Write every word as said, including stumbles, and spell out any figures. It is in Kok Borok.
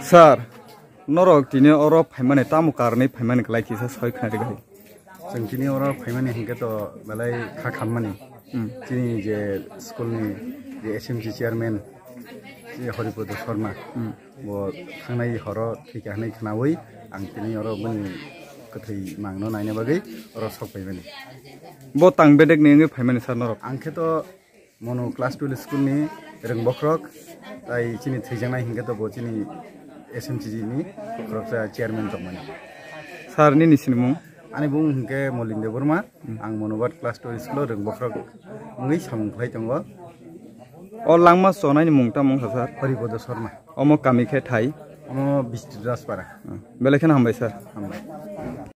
Sir, norok tini oro phaimani tamo karni phaimani kwlai kisa soi khna rwgwi. Chwng tini oro phaimani hinkhe to belai kha khammani. Hmm. Chini je school ni je S M C chairman, je Haripada Sharma, Hmm. bo thangnai horo thwikha hinwi khnawi ang tini oro bini kwthwi mangno naina bagwi oro sok phaimani. Bo tang bedek ni wngwi phaimani sir norok? Ang khe to Mono class twelve school ni rwngbokhorok, tai chini thwijaknai hinkhe to bo chini S M C G ni khoroksa chairman tongmani. Sir, nini sinimung? Ani bung hinkhe Molin Debbarma, ang Monobat class twelve school o rwngbokhorok wngwi samung khlai tongo. O langma chonai ni mung tamo wngkha, sir? Haripada Sharma. Omo kami khe thai? Omo Bisti Rajpara. Hmm. Belai kheno hambai, sir. Hambai.